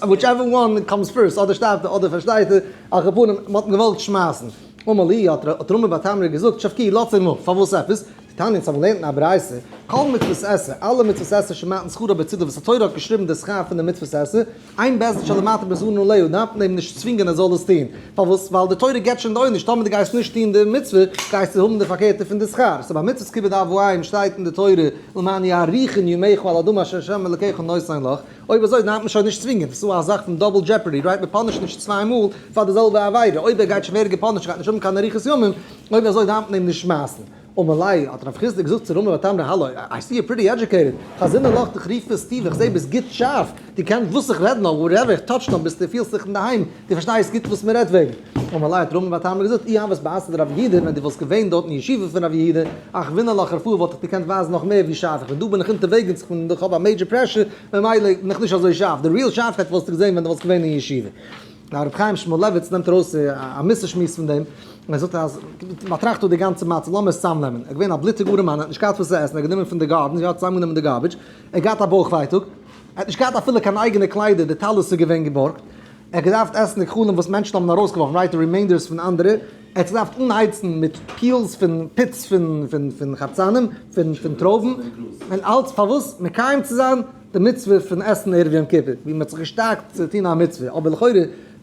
Speaker 1: whichever one comes first, אדער שטארבט ער אדער פארשטייט ער, על כל פנים, מ'האט אים געוואלט שמייסן. אמר לי, האט רמי בר תמרי געזאגט, שבקי, לאזטס אים אפ, פארוואס עפעס? תניא, אונז האבן געלערנט אין א ברייתא, כל מצוות עשה, אלע מצוות עשה שמתן שכרה בצידה וואס די תורה האט געשריבן די שכר פון די מצוות עשה, אין בית דין של מטה מזהין עליה, דארף מען אים נישט צווינגען ער זאל עס טון, פארוואס? ווייל די תורה געבט שוין די עונש, טאמער דו גייסט נישט טון די מצוה, גייסטו האבן די פארקערטע פון די שכר, so ביי מצוות כיבוד אב ואם שטייט אין די תורה למען יאריכון ימיך על האדמה אשר ה' אלקיך נותן לך, אויב אזוי דארף מען שוין נישט צווינגען, ס'איז דא א זאך פון double jeopardy, right? מען punish ט נישט צוויי מאל פאר די זעלבע עבירה, אויב ער גייט שוין ווערן גע punish ט גייט נישט האבן קיין אריכות ימים, אויב אזוי דארף מען אים נישט שמייסן. אמר ליה, האט רב חסדא געזאגט צו רמי בר תמרי האלא, I see you're pretty educated, חזינא לך דחריפות טובא, איך זעה ביסט גוט שארף, דו קענסט וואס איך רעד נאר, whatever איך touch נאר ביסטו פילסט זיך אינדערהיים, דו פארשטייסט גוט וואס מען רעדט וועגן. אמר ליה, האט רמי בר תמרי געזאגט, אי הוית באתרא דרב יהודה, ווען דו וואלסט געווען דארט אין ישיבה פון רב יהודה, אחוינא לך חרפאה וואלט איך געקענט ווייזן נאך מער ווי שארף איך בין, דא בין איך אונטערוועגנס, איך בין איך האב א major pressure, ממילא בין איך נישט אזוי שארף, די real שארפקייט וואלסטו געזען ווען דו וואלסט געווען אין ישיבה. הרב חיים שמואלעוויץ נעמט ארויס א מוסר שמועס פון דעם, און ער זאגט אז באטראכט דא די גאנצע מצב, לאמיר עס צוזאמנעמען, ער איז געווען א בלוטיג ארעמאן, ער האט נישט געהאט וואס צו עסן, ער האט גענומען פון די gardens, ער האט צוזאמגענומען די garbage, ער האט געהאט א בויך ווייטאג, ער האט נישט געהאט אפילו קיין אייגענע קליידער, די טלית איז געווען געבארגט, ער האט געדארפט עסן די גחלים וואס מענטשן האבן ארויסגעווארפן, right, די remainders פון אנדערע, ער האט זיך געדארפט אנהייצן מיט peels פון pits פון פון חרצנים, פון טרויבן, און אלץ פארוואס? מקיים צו זיין די מצוה פון עסן ערב יום כיפור, ווי מען האט זיך געשטארקט צו טון א מצוה, אבער לכאורה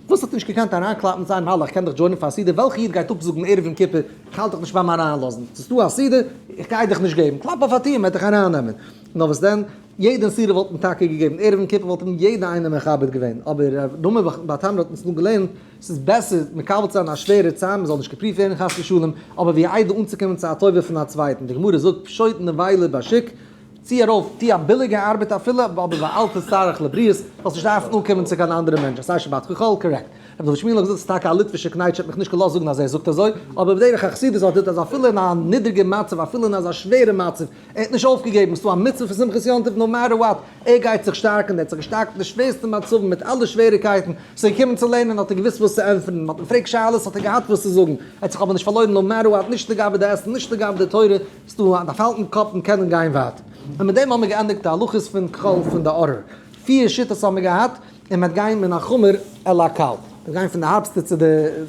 Speaker 1: וואס האט נישט געקענט אריינקלאפן צו איינעם האלא איך קען דיך join ען פאר א סעודה, וועלכע איד גייט אפזאגן ערב יום כיפור, איך האלט דיך נישט ביים אריינלאזן, ס'איז דא א סעודה, איך גיי דיך נישט געבן, קלאפ אויף א טיר מען וועט דיך ארייננעמען, נאר וואס דען? יעדע נסירה וואלט מען טאקע געגעבן, ערב יום כיפור וואלט אים יעדע איינער מכבד געווען, אבער ר' רמי בר תמרי האט אונז נאר געלערנט, ס'איז בעסער מקבל צו זיין א שווערע צער, מ'זאל נישט געפריווט ווערן חס ושלום, אבער ווי איידער אנצוקומען צו א טובה פון א צווייטן, די גמרא זאגט פשוט נבילה בשוק, צי ארויף, טו א ביליגע ארבעט אפילו, אבער ואל תצטרך לבריות, זאלסט נישט דארפן אנקומען צו קיין אנדערע מענטש, עשה שבתך חול, קארעקט. רבי דוד שמואל האט געזאגט, ס'איז טאקע א ליטווישע קנייטש האט מיך נישט געלאזט זאגן אז ער זאגט אזוי, אבער בדרך החסידות האט ער אז אפילו אין א נידריגע מצב, אפילו אין אזא שווערע מצב, ער האט נישט אויפגעגעבן, ס'דא א מצוה פון שמחת יום טוב no matter what, ער גייט זיך שטארקן, ער האט זיך געשטארקט אין די שווערסטע מצבים מיט אלע שוועריקייטן, ס'איז געקומען צו לערנען האט ער געוואוסט וואס צו ענטפערן, מ'האט אים געפרעגט שאלות האט ער געהאט וואס צו זאגן, ער האט זיך אבער נישט פארלוירן no matter what, נישט לגבי די עסן, נישט לגבי די תורה, ס'דא א דארף האלטן קאפ און קענען גיין ווייטער. און מיט דעם האבן מיר געענדיגט די הלכות פון כחול פון די ארור. פיר שיטות האבן מיר געהאט, און מ'וועט גיין מן החמור אל הקל. מ'וועט גיין פון די הארבסטע צו די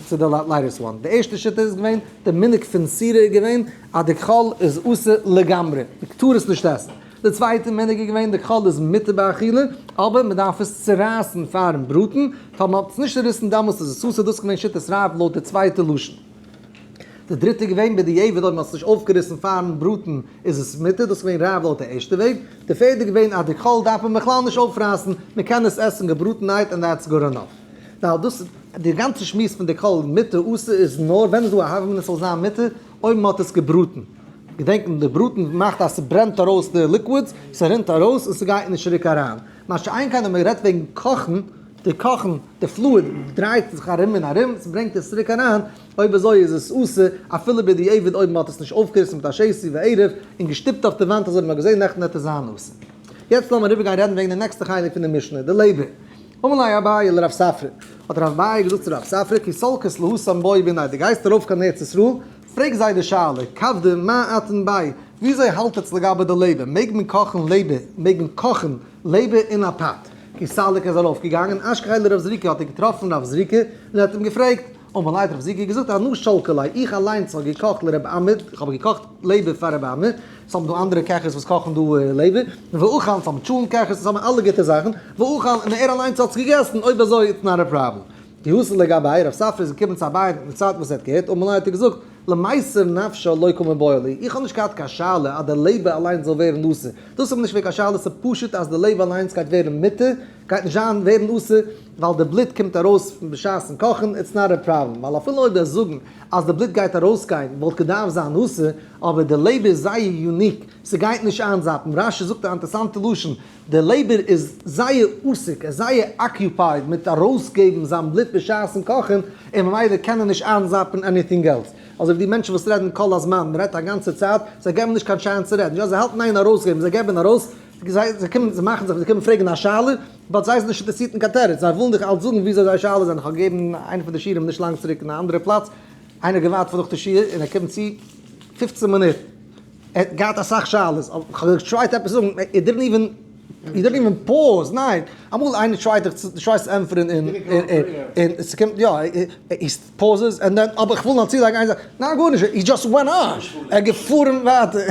Speaker 1: צו די lightest one. די ערשטע שיטה איז געווען, די מנהג פון סירה איז געווען אז די כחול איז אסור לגמרי, מ'טאר עס נישט עסן. די צווייטע מנהג איז געווען, די כחול איז מותר באכילה, אבער מ'דארף עס צורייסן פאר'ן בראטן, טאמער מ'האט עס נישט צוריסן דאמאלס איז עס אסור, דאס איז געווען שיטת רב לויט די צווייטע לשון. די דריטע איז געווען בדיעבד אויב מען האט עס נישט אויפגעריסן פארן בראטן איז עס מותר, דאס איז געווען רב לויט די ערשטע וועג, די פערדע איז געווען אז די כחול דארף מען בכלל נישט אויפרייסן, מען קען עס עסן געבראטענהייט and that's good enough. Now דאס די גאנצע שמועס פון די כחול מותר אסור איז נאר ווען איז דא א הוה אמינא עס זאל זיין מותר אויב מען האט עס געבראטן, געדענקן די בראטן מאכט אז ס'ברענט ארויס די liquids, ס'רינט ארויס און ס'גייט נישט צוריק אריין, מה שאין כן ווען מען רעדט וועגן קאכן, די קאכן, די fluid דרייט זיך ארום און ארום, ס'ברענגט עס צוריק אריין, אויב אזוי איז עס אסור אפילו בדיעבד אויב מ'האט עס נישט אויפגעריסן מיט א שתי וערב און געשטופט אויף די וואנט אזוי ווי מ'האט געזען נעכטן וועט עס זיין אסור. יעצט לאמיר אריבערגיין רעדן וועגן די נעקסטע חלק פון די משנה, די לעבער. אמר ליה אביי לרב ספרא, האט רב אביי געזאגט צו רב ספרא, כי סלקת להתם בעי מיניה, דו גייסט ארויף קיין ארץ ישראל, פרעג זיי די שאלה, כבדא מה אתון ביה, וויאזוי האלט עטס לגבי די לעבער, מעג מען קאכן לעבער, מעג מען קאכן לעבער אין א פאט? כי סליק איז ארויף געגאנגען, אשכחיה לרב זריקא האט ער געטראפן רב זריקא און ער האט אים געפרעגט, אמר ליה האט רב זריקא געזאגט אנא שלקי ליה, איך אליינס האב געקאכט לרב אמי, איך האב געקאכט לעבער פאר רב אמי, עס האבן דא אנדערע קעכערס וואס קאכן דא לעבער, ואכל, עס האבן טשולנט קעכערס, עס האבן אלע גוטע זאכן, ואכל, און ער אליינס האט עס געגעסן, אויב אזוי it's not a problem. כי אתא לגביה, רב ספרא איז געקומען צו אביי אין די צייט וואס ער האט געהערט, אמר ליה האט ער געזאגט, למיסר נפשא לא קא מיבעיא לי, איך האב נישט געהאט קיין שאלה אז די לעבער אליינס זאל ווערן אסור, דאס איז מיר נישט געווען קיין שאלה, ס'איז פשוט אז די לעבער אליינס גייט ווערן מותר, גייט נישט זיין ווערן אסור, ווייל די בלוט קומט ארויס בשעת'ן קאכן, it's not a problem, ווייל אפילו אויב וועסט זאגן אז די בלוט גייט ארויסגיין וואלט געדארפט זיין אסור, אבער די לעבער איז זייער unique, ס'גייט נישט איינזאפן, רש"י זאגט א אינטערסאנטע לשון, די לעבער איז זייער עסוק, ער איז זייער occupied מיט ארויסגעבן זיין בלוט בשעת'ן קאכן, און ממילא קען ער נישט איינזאפן anything else. אזוי ווי די מענטשן וואס רעדן כל הזמן, מען רעדט א גאנצע צייט, זיי געבן נישט קיין chance צו רעדן, יא זיי האלטן איין ארויסגעבן, זיי געבן ארויס, זיי קומען, זיי מאכן זיך, זיי קומען פרעגן א שאלה, but זיי זענען נישט אינטערעסירט אין קיין תירוץ, זיי ווילן דיך אלץ זאגן וויאזוי זייער שאלות זענען. איך האב געגעבן איינע פון די שיעורים נישט לאנג צוריק אין א אנדערע פלאץ, איינער האט געווארט פאר נאך די שיעור און ער קומט צו 15 מינוט, ער האט געהאט אסאך שאלות, אבער כ'האב גע try ט עפעס זאגן, ער didn't even, he didn't even pause, ניין, אמאל איינער try ט דיך צו, דו try סט צו ענטפערן און, און ס'קומט, יא, he pauses and then, אבער כ'וויל נאר צולייגן איין זאך, ניין גארנישט, he just went on, ער איז געפארן ווייטער.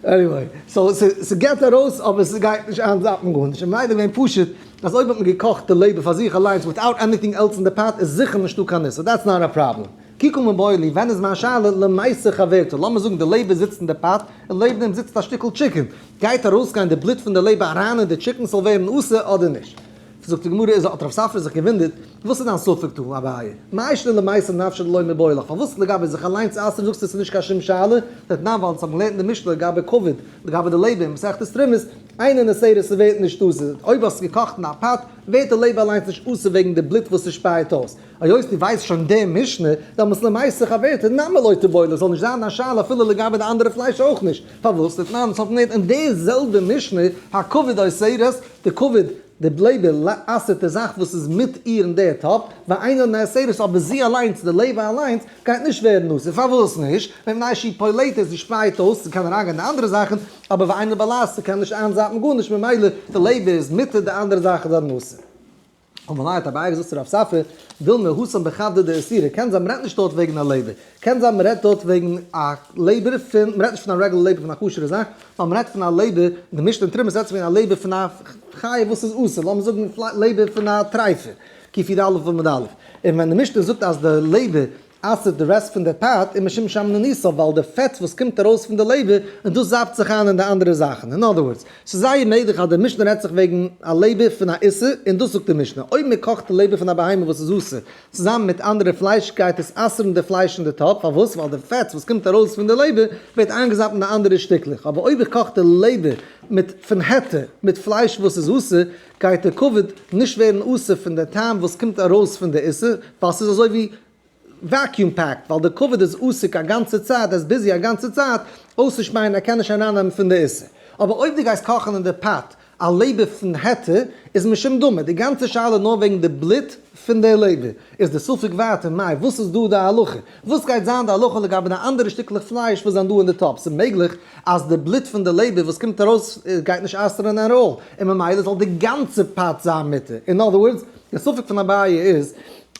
Speaker 1: Anyway, so ס'געט ארויס אבער ס'גייט נישט איינזאפן גארנישט, און ממילא געווען פשוט אז אויב האט מען געקאכט די לעבער פאר זיך אליינס without anything else אין די פאט איז זיכער נישטא קיין איסור, that's not a problem. כי קא מיבעיא לי, ווען איז מיין שאלה למיסר חברתה? לאמיר זאגן די לעבער זיצט אין די פאט, און לעבן אים זיצט א שטיקל chicken, גייט ארויסגיין די בלוט פון די לעבער אריין אין די chicken ס'זאל ווערן אסור אדער נישט? זאגט די גמרא איז האט רב ספרא זיך געוואונדערט, וואס איז דיין ספק דא אביי? מאי שנא למיסר נפשה דלא מיבעיא לך, פארוואס לגבי זיך אליינס אסר'ן זאגסטו ס'איז נישט קיין שום שאלה? דתנן ווייל אונז האבן געלערנט אין די משנה לגבי כבד, לגבי די לעבער אין מסכת תרומות, אינה נאסרת ס'ווערט נישט אסור, אויב האסט געקאכט אין א פאט ווערט די לעבער אליינס נישט אסור וועגן די בלוט וואס ס'שפייעט אויס, היות דו ווייסט שוין די משנה, דאמאלס למיסר חברתה נמי לא תיבעי לך, זאל נישט זיין דיין שאלה אפילו לגבי די אנדערע פלייש אויך נישט, פארוואס? דתנן אונז האבן געלערנט אין די זעלבע משנה, הכבד אוסרת, די כבד, די לעבער, אסר'ט די זאך וואס איז מיט איר אין די טאפ, ואינה נאסרת, אבער זי אליינס, די לעבער אליינס, גייט נישט ווערן אסור, פארוואס נישט? מפני שהיא פולטת, זי שפייט אויס, ס'קען אריינגיין אין אנדערע זאכן, אבער ואינה בולעת, ס'קען נישט איינזאפן גארנישט, ממילא די לעבער איז מותר, די אנדערע זאכן זענען אסור. אמר ליה האט אביי געזאגט צו רב ספרא, דילמא התם בכבדא דאיסורא, קען זיין מ'רעדט נישט דארט וועגן א לעבער, קען זיין מ'רעדט דארט וועגן א לעבער פון, מ'רעדט נישט פון א רעגולער לעבער פון א כשר'ע זאך, נאר מ'רעדט פון א לעבער, די משנה אין תרומות רעדט זיך וועגן א לעבער פון א חיה וואס איז אסור, לאמיר זאגן לעבער פון א טרייפע, קי"א עמוד א', און ווען די משנה זאגט אז די לעבער. אסר'ט די rest פון די pot איז משום שמנונית, ווייל די פעטס וואס קומט ארויס פון די לעבער און דאס זאפט זיך איין אין די אנדערע זאכן. אין other words, ס'איז זייער מעגליך אז די משנה רעדט זיך וועגן א לעבער פון א איסור, און דאס זאגט די משנה, אויב מען קאכט די לעבער פון א בהמה וואס איז אסור צוזאמען מיט אנדערע פלייש גייט עס אסר'ן די פלייש אין די טאפ, פארוואס? ווייל די פעטס וואס קומט ארויס פון די לעבער ווערט איינגעזאפט אין די אנדערע שטיקלעך, אבער אויב איך קאך די לעבער מיט פון היתר מיט פלייש וואס איז אסור, גייט די כבד נישט ווערן אסור פון די טעם וואס קומט ארויס פון די איסור, ווייל ס'איז אזוי ווי vacuum packed, ווייל די כבד איז עסוק א גאנצע צייט, ער איז busy א גאנצע צייט אויסצושפייען, ער קען נישט ארייננעמען פון די איסור. אבער אויב דו גייסט קאכן אין די pot א לעבער פון היתר, איז משום דמא, די גאנצע שאלה נאר וועגן די בלוט פון די לעבער, איז די ספק ווייטער מאי, וואס איז דא די הלכה? וואס גייט זיין די הלכה לגבי די אנדערע שטיקלעך פלייש וואס זענען דא אין די טאפ? ס'איז מעגליך אז די בלוט פון די לעבער וואס קומט ארויס גייט נישט אסר'ן at all, און ממילא זאל די גאנצע pot זיין מותר. אין other words, די ספק פון אביי איז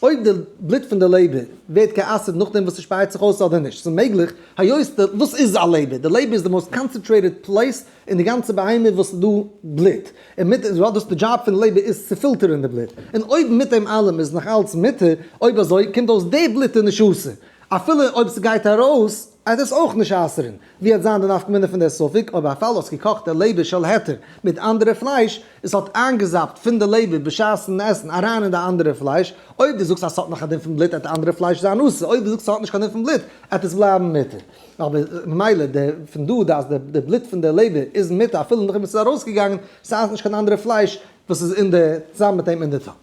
Speaker 1: אויב די בלוט פון די לעבער ווערט גע'אסר'ט נאכדעם וואס ס'שפייעט זיך אויס אדער נישט. ס'איז מעגליך היות די, וואס איז א לעבער? די לעבער איז די most concentrated place אין די גאנצע בהמה וואס איז דא בלוט, און מיט דעם, דאס די דזשאב פון די לעבער איז צו פילטערן די בלוט, און אויב מיט דעם אלעם איז נאך אלץ מותר, אויב אזוי קומט אויס די בלוט איז נישט אסור, אפילו אויב ס'גייט ארויס עט עס אויך נישט אסר'ן, ווי עט זיין די נפקא מינה פון דער ספק אויב א פאל האסט געקאכט די לעבער של היתר מיט אנדערע פלייש, עס האט איינגעזאפט פון די לעבער בשעת'ן עסן אריין אין די אנדערע פלייש, אויב דו זאגסט אז ס'האט נאך א דין פון בלוט עט די אנדערע פלייש זיין אסור, אויב דו זאגסט ס'האט נישט קיין דין פון בלוט עט עס בלייבן מותר. אבער ממילא די פון דא די אז די בלוט פון די לעבער איז מותר אפילו נאכדעם וואס ס'איז ארויסגעגאנגען, ס'איז נישט קיין אנדערע פלייש וואס איז אין די צוזאמען מיט אים אין די טאפ.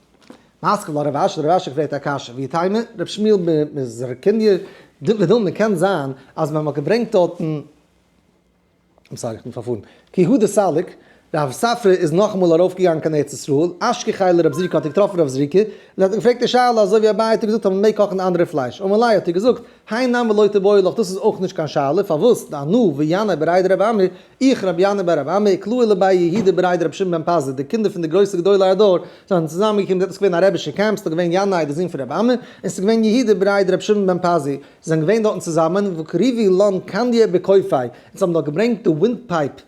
Speaker 1: מתקיף לה רב אשי, רב אשי פרעגט א קשיא, ואיתימא רב שמואל מזרקיניא, ודילמא קען זיין אז ווען מ'האט געברענגט דארטן, I'm sorry, איך בין פארפארן. כי הא דסליק, רב ספרא איז נאכאמאל ארויפגעגאנגען קיין ארץ ישראל, אשכחיה לרב זריקא האט ער געטראפן רב זריקא, און האט אים געפרעגט די שאלה אזוי ווי אביי האט געזאגט אז מען מעג קאכן אנדערע פלייש, אמר ליה האט ער געזאגט, האי נמי לא תיבעי לך דאס איז אויך נישט קיין שאלה, פארוואס, דאנא וינאי בריה דרב אמי, איך רבי ינאי בר רב אמי, קלאי לבי יהודה בריה דרבי שמעון בן פזי, די קינדער פון די גרויסע גדולי הדור, זענען צוזאמענגעקומען, דארט איז געווען א רבי'שע קעמפ, ס'איז געווען ינאי די זון פון רבי אמי, און ס'איז געווען יהודה בריה דרבי שמעון בן פזי, זיי זענען געווען דארטן צוזאמען, וקריבי לן קנדיא בקופיה, און זיי האבן דארט געברענגט די windpipe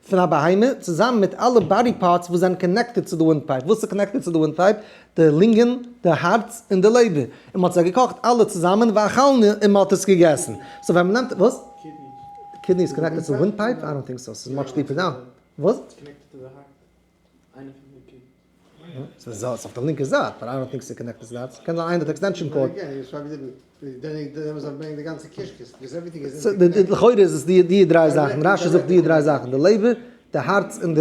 Speaker 1: פון א בהמה, צוזאמען מיט אלע body parts וואס זענען connected צו די windpipe, וואס איז connected צו די windpipe? די לונגען, די הארץ, און די לעבער, און מען האט זיי געקאכט אלע צוזאמען, ואכלנהו, און מען האט עס געגעסן. so ווען מען נעמט, וואס? kidney איז connected צו windpipe? I don't think so, ס'איז much deeper down. וואס?
Speaker 3: איינע פון די kidneys.
Speaker 1: ס'איז אויף די לינקע זייט, but I don't think ס'איז connected צו די הארץ. קען זיין איינער האט extension cord. לכאורה איז עס די דריי זאכן, רש"י זאגט די דריי זאכן, די לעבער, די הארץ און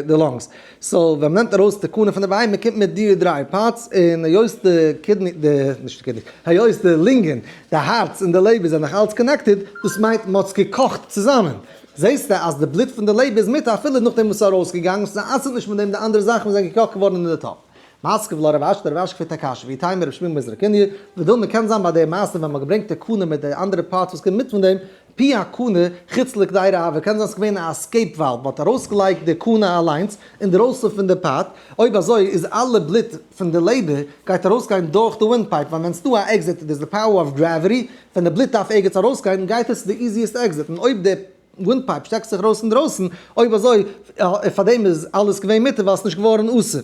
Speaker 1: די lungs. so ווען מ'נעמט ארויס די קנה פון די בהמה קומט מיט די דריי parts, און היות די kidney, די, נישט די kidney, היות די לונגען, די הארץ און די לעבער זענען נאך אלץ connected, דאס מיינט מ'האט עס געקאכט צוזאמען. זעסטו אז די בלוט פון די לעבער איז מותר אפילו נאכדעם וואס ס'איז ארויסגעגאנגען, ס'אסר'ט נישט מיט דעם די אנדערע זאכן וואס זענען געקאכט געווארן אין די טאפ. מתקיף לה רב אשי, רב אשי פרעגט א קשיא, ואיתימא רב שמואל מזרקיניא, ודילמא קען זיין ביי די מעשה ווען מ'האט געברענגט די קנה מיט די אנדערע parts וואס קומט מיט פון דעם, פי הקנה חוץ לקדירה הוה, קען זיין ס'איז געווען א escape valve, מ'האט ארויסגעלייגט די קנה אליינס אינדערויסן פון די pot, אויב אזוי איז אלע בלוט פון די לעבער גייט ארויסגיין דורך די windpipe, ווייל ווען ס'דא א exit איז די power of gravity, ווען די בלוט דארף ערגעץ ארויסגיין גייט עס צו די easiest exit, און אויב די windpipe שטעקט זיך ארויס אינדרויסן, אויב אזוי פארדעם איז אלעס געווען מותר ווייל עס איז נישט געווארן אסור.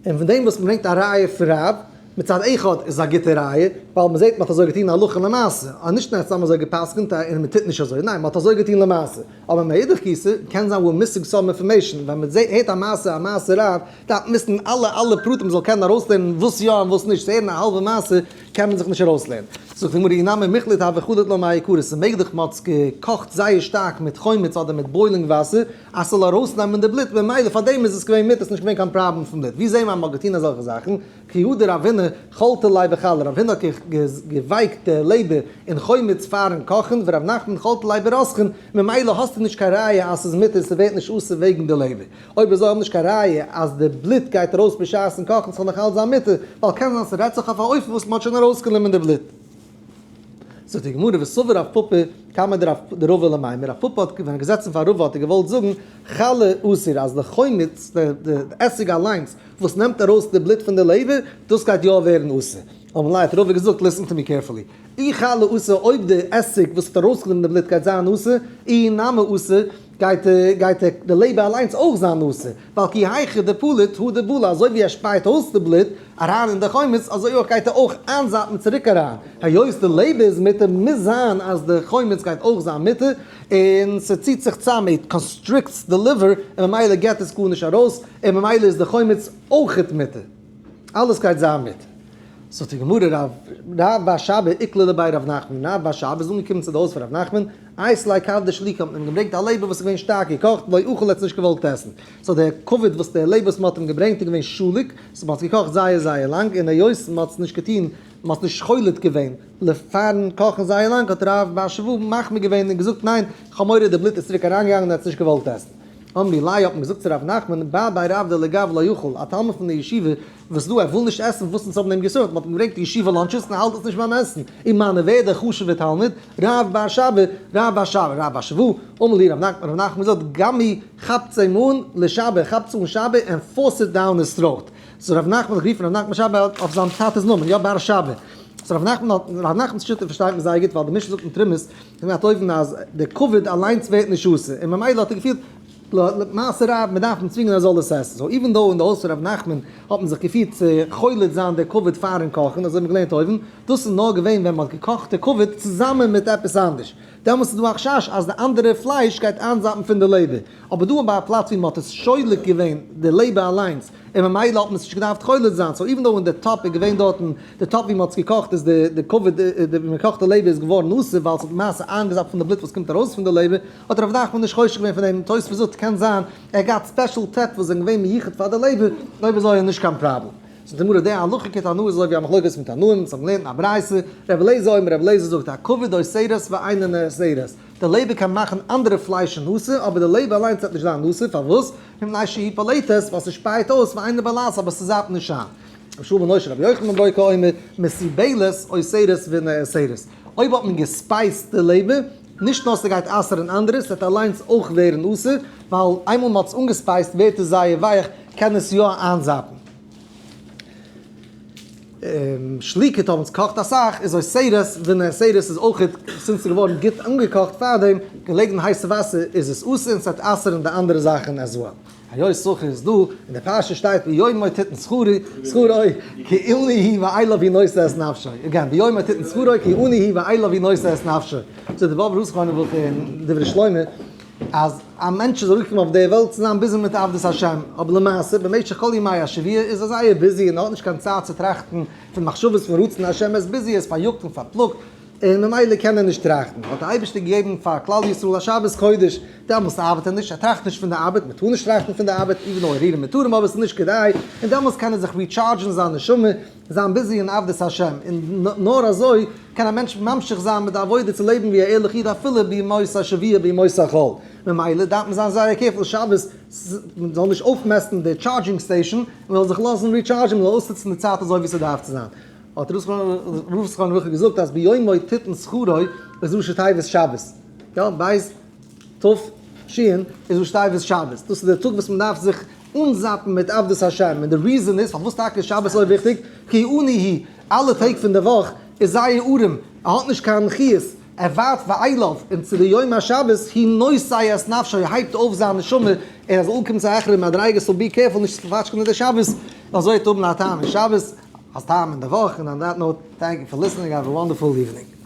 Speaker 1: און פון דעם וואס מ'ברענגט א ראיה פון רב, מצד אחד איז עס א גוטע ראיה, ווייל מ'זעט מ'האט אזוי געטון הלכה למעשה, אז נישט נאר סתם אזוי גע'פסק'נט און מ'טוט נישט אזוי, ניין מ'האט אזוי געטון למעשה. אבער מאידך גיסא, קען זיין we're missing some information, ווען מ'הערט א מעשה א מעשה רב, דארף מען וויסן אלע אלע פרטים מ'זאל קענען ארויסלערנען וואס יא און וואס נישט, צו הערן א האלבע מעשה קען מען זיך נישט ארויסלערנען. זאגט די גמרא אי נמי מיחלט הוה חליט לה מעיקרא, ס'איז מעגליך מ'האט עס געקאכט זייער שטארק מיט חומץ אדער מיט boiling וואסער אז ס'זאל ארויסנעמען די בלוט, ממילא פארדעם איז עס געווען מותר, ס'נישט געווען קיין פראבלעם פון בלוט. ווי זעהן מיר אז מ'האט געטון אזעלכע זאכן? כי הא דרבינא חלטא ליה בחלא, רב הונא האט געווייקט די לעבער אין חומץ פארן קאכן, ורב נחמן חלטא ליה ברותחין, ממילא האסטו נישט קיין ראיה אז ס'איז מותר, ס'ווערט נישט אסור וועגן די לעבער. אויב אזוי האב נישט קיין ראיה אז די בלוט גייט ארויס בשעת'ן קאכן ס'זאל נאך אלץ זיין מותר, ווייל קען זיין ס'רעדט זיך אויף א אופן וואס מ'האט שוין ארויסגענומען די בלוט. זאגט די גמרא וסבר רב פפא קמיה דרבא למימר, רב פפא האט ווען ער געזעצן פאר רבא האט ער געוואלט זאגן חלא אסור אז די חומץ די עסיג אליינס וואס נעמט ארויס די בלוט פון די לעבער דאס גייט יא ווערן אסור. אמר ליה האט רבא געזאגט, listen to me carefully, אי חלא אסור אויב די עסיג וואס האט ארויסגענומען די בלוט גייט זיין אסור, אי נמי אסור גייט גייט די לעבער אליינס אויך זיין אסור, ווייל כי היכי דפליט הא דבלע אזוי ווי ער שפייט אויס די בלוט אריין אין די חומץ אזוי אויך גייט ער אויך איינזאפן צוריק אריין, היות די לעבער איז מותר מוז זיין אז די חומץ גייט אויך זיין מותר, און ס'ציט זיך צאם it constricts די liver און ממילא געט עס גארנישט ארויס און ממילא איז די חומץ אויכעט מותר. אלעס גייט זיין מותר. זאגט די גמרא רב רב בר שבא איקלע לבי רב נחמן, רב בר שבא איז אנגעקומען צו די הויז פון רב נחמן, אייתי ליה כבדא שליקא האט מען אים געברענגט א לעבער וואס איז געווען שטארק געקאכט, לא אכל ער האט עס נישט געוואלט עסן, so דער כבד וואס דער לעבער וואס מען האט אים געברענגט איז געווען שלוק, so מען האט עס געקאכט זייער זייער לאנג, און היות מען האט עס נישט געטון, מען האט עס נישט חולט געווען פארן קאכן זייער לאנג, האט רב בר שבא מחמיר געווען און געזאגט ניין, איך האב מורא די בלוט איז צוריק אריינגעגאנגען און ער האט עס נישט געוואלט עסן. אמרי ליה האט מען געזאגט צו ר' נחמן, בר בי רב דלגב לא אכל, א תלמיד פון די ישיבה וואס דא ער וויל נישט עסן וואס אונז האבן אים געסערווט, מען האט אים געברענגט ישיבה lunches און ער האלט עס נישט ביים עסן, ומנו ווער דער חשוב'ער תלמיד, רב בר שבא, רב בר שבא, רב בר שבא, אמר להו ר' נחמן, ר' נחמן זאגט, גמי כאפטס אים אן לשבא, כאפטס אן שבא and force it down his throat, so ר' נחמן האט גערופן ר' נחמן שבא אויף זיין טאטע'ס נאמען, יא בר שבא, so ר' נחמן האט, ר' נחמנ'ס שיטה פארשטייט מען זייער גוט ווייל די משנה זאגט אין תרומות, און האט אויבן אז די כבד אליינס ווערט נישט אסור, און ממילא האט ער געפירט למעשה רב מען דארף אים צווינגען ער זאל עס עסן, so even though אין די הויז פון ר' נחמן האט מען זיך געפירט צו חולט זיין די כבד פארן קאכן, אזוי האט מען געלערנט אויבן, דאס איז נאר געווען ווען מען האט געקאכט די כבד צוזאמען מיט עפעס אנדערש, דעמאלס איז דא א חשש אז די אנדערע פלייש גייט איינזאפן פון די לעבער, אבער דא ביי א פלאץ ווי מען האט עס שולק געווען די לעבער אליינס, און ממילא האט מען עס נישט געדארפט חולט זיין, so even though אין די טאפ איז געווען דארטן, די טאפ ווי מען האט עס געקאכט איז די די כבד די ווי מען קאכט די לעבער איז געווארן אסור ווייל עס האט למעשה איינגעזאפט פון די בלוט וואס קומט ארויס פון די לעבער, האט ר' נחמן נישט חושש געווען פון דעם, תוספות זאגט קען זיין ער האט געהאט special טעפ וואס זענען געווען מיוחד פאר די לעבער, אויב אזוי איז נישט קיין פראבלעם. זאגט די גמרא די הלכה כתנאי איז אזוי ווי א מחלוקת מיט תנאים, אונז האבן געלערנט אין א ברייתא, רבי אליעזר אומר רבי אליעזר זאגט הכבד אוסרת ואינה נאסרת, די לעבער קען מאכן אנדערע פליישן אסור, אבער די לעבער אליינס וועט נישט זיין אסור, פארוואס? מפני שהיא פולטת, ווייל ס'שפייט אויס ואינה בולעת אבער ס'זאפט נישט איין. רבי שמואל בנו של רבי יוחנן בן ברוקה אומר, מסובלת אוסרת ונאסרת. אויב האט מען געספייסט די לעבער, נישט נאר ס'גייט אסר'ן אנדערע, ס'וועט אליינס אויך ווערן אסור, ווייל איינמאל מ'האט עס אנגעספייסט ווערט עס זייער ווייך, קען עס יא איינזאפן. שליקת האבן עס קאכט אסאך איז אוסרת ונאסרת איז אויכעט since ס'איז געווארן גוט אנגעקאכט פארדעם געלעגן אין הייסע וואסער איז עס אסור און ס'וועט אסר'ן די אנדערע זאכן as well. היות סוכות איז דא, אין די פרשה שטייט ביומו תתן שכרו שכרו כי עני הוא ואליו הוא נושא את נפשו, again ביומו תתן שכרו כי עני הוא ואליו הוא נושא את נפשו, זאגט די באבוב רב זכרונו לברכה אין דברי שלמה אז א מענטש איז אראפגעקומען אויף דער וועלט צו זיין busy מיט עבודת השם, אבער למעשה במשך כל ימי השבוע איז ער זייער busy און ער האט נישט קיין צייט צו טראכטן פון מחשבות פון רצון השם, ער איז busy, ער איז פאריאגט און פארפלאגט, און ממילא קען ער נישט טראכטן. האט דער אייבערשטער געגעבן פאר כלל ישראל א שבת קודש, דעמאלס ארבעט ער נישט, ער טראכט נישט פון די ארבעט, מען טאר נישט טראכטן פון די ארבעט, even though הרהורים מותרים, אבער עס איז נישט כדאי, און דעמאלס קען ער זיך recharge ן זיין נשמה, זיין busy אין עבודת השם, און נאר אזוי קען א מענטש ממשיך זיין מיט די עבודה צו לעבן ווי א ערליך איד אפילו בימות השבוע בימות החול. ממילא דארף מען זיין זייער careful שבת מען זאל נישט אויפמעסטן די charging station, מען זאל זיך לאזן recharge ן, מען זאל אויסנוצן די צייט אזוי ווי ס'דארף צו זיין. האט ר' זכרונו לברכה געזאגט אז ביומו תתן שכרו איז ראשי תיבות שבת, יא, בית ת' שין איז ראשי תיבות שבת, דאס איז דער טאג וואס מען דארף זיך אנזאפן מיט עבדות השם, און די reason איז פארוואס טאקע איז שבת אזוי וויכטיג, כי עני הוא, אלע טעג פון די וואך איז זייער ארעם, ער האט נישט קיין חיות, ער ווארט ואליו, און צו די יום השבת הוא נושא את נפשו, ער הייבט אויף זיין נשמה, ער זאל אנקומען צו העכערע מדריגות, so be careful נישט צו פארפאטשקענען די שבת, אזוי וועט האבן א טעם אין שבת, א טעם אין די וואך, און on that note, thank you for listening, have a wonderful evening.